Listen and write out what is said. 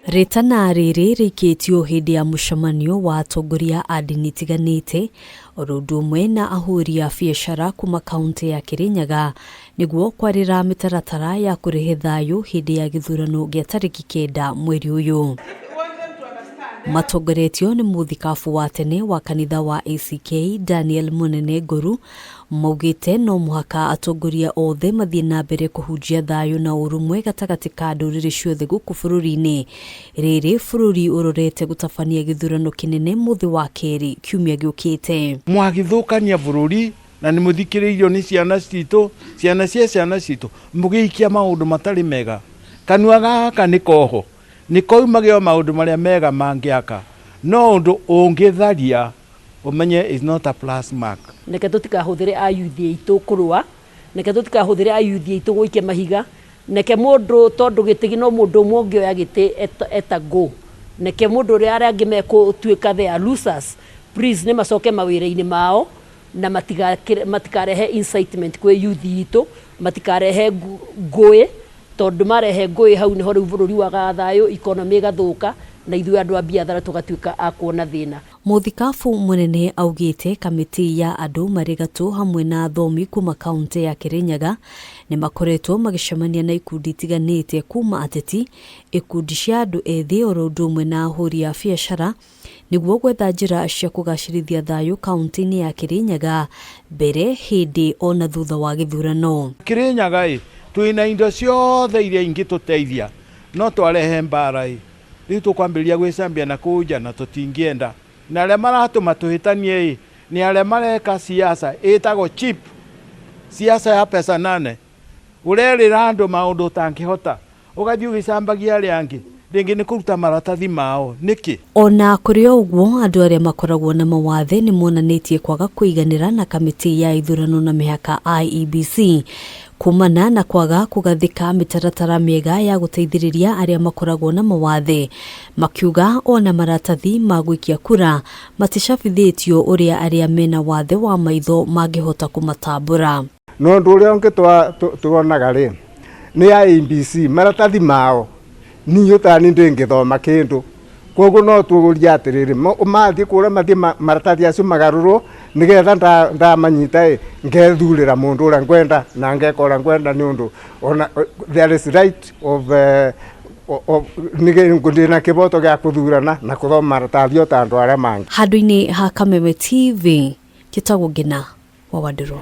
Rĩtana rĩrĩ rĩikĩtio hĩndĩ ya mũcemanio wa atongoria a ndini itiganĩte oro ũndũ ũmwe na ahũri a biacara kuma kaunti ya Kirinyaga nĩguo kwarĩra mĩtaratara ya kũrehe thayũ hĩndĩ ya gĩthurano gĩa tarĩki 9 mweri ũyũ. Matongoretio nĩ mũthikabu wa tene wa kanitha wa ACK Daniel Mũnene Nguru maugĩte no mũhaka atongoria othe mathiĩ na mbere kũhunjia thayũ na ũrũmwe gatagatĩ ka ndũrĩrĩ ciothe gũkũ bũrũri-inĩ. Rĩrĩ bũrũri ũrorete gũtabania gĩthurano kĩnene mũthĩ wa kerĩ kiumia gĩũkĩte. Mwagĩthũkania bũrũri na nĩ mũthikĩrĩirio nĩ ciana citũ, ciana cia ciana citũ, mũgĩikia maũndũ matarĩ mega. Kanua gaka nĩ koho, nĩ koimage o maũndũ marĩa mega mangĩaka, no ũndũ ũngĩtharia ũmenye is not a plus mark. Reke tũtikahũthĩre ayuthi aitũ kũrũa, reke tũtikahũthĩre ayuthi aitũ gũikia mahiga, reke mũndũ tondũ gĩtĩ no mũndũ ũmwe ũngĩoya gĩtĩ eta go, reke mũndũ ũrĩa arĩa angĩ mekũtuĩka they are losers, please nĩ macoke mawĩra-inĩ mao na matikarehe incitement kwĩ youth itũ, matikarehe ngũĩ, tondũ marehe ngũĩ hau nĩho rĩu bũrũri wagaga thayũ, economy ĩgathũka na ithuĩ andũ a biathara tũgatuĩka a kuona thĩna. Mũthikabu mũnene augĩte kamĩtĩ ya andũ marĩ gatũ hamwe na athomi kuma kaunti ya Kirinyaga nĩ makoretwo magĩcemania na ikundi itiganĩte kuma ateti, ikundi cia andũ ethĩ oro ũndũ ũmwe na ahũri a biacara nĩguo gwetha njĩra cia kũgacĩrithia thayũ kaunti-inĩ ya Kirinyaga mbere, hĩndĩ ona thutha wa gĩthurano. Kirinyaga ĩ twĩna indo ciothe iria ingĩtũteithia no twarehe mbara ĩ rĩu tũkwambĩrĩria gwĩcambia na kũu nja na tũtingĩenda na arĩa maratũma tũhĩtanie ĩ nĩ arĩa mareka siasa ĩtagwo cheap siasa ya pesa nane ũrerĩra andũ maũndũ ũtangĩhota ũgathiĩ ũgĩcambagia arĩa angĩ rĩngĩ nĩ kũruta maratathi mao nĩkĩ. Ona kũrĩ o ũguo andũ arĩa makoragwo na mawathe nĩ monanĩtie kwaga kũiganĩra na kamĩtĩ ya ithurano na mĩhaka IEBC kumana na kwaga kũgathĩka mĩtaratara mĩega ya gũteithĩrĩria arĩa makoragwo na mawathe, makiuga ona maratathi ma gũikia kura maticabithĩtio ũrĩa arĩa mena wathe wa maitho mangĩhota kũmatambũra. No ũndũ ũrĩa ũngĩ tuonaga rĩ nĩ IEBC maratathi mao niĩ ũtani ndĩngĩthoma kĩndũ, koguo no tũrie atĩrĩrĩ mathiĩ kũrĩa mathiĩ maratathi acio magarũrwo nĩgetha ndamanyita ĩ ngethurĩra mũndũ ũrĩa ngwenda na ngeka ũrĩa ngwenda nĩ ũndũ ona there is right of ndĩna kĩboto gĩa kũthurana na kũthoma maratathi o ta andũ arĩa mangĩ. Handũ-inĩ ha Kameme TV, njĩtagwo Ngina wa Wandirũ.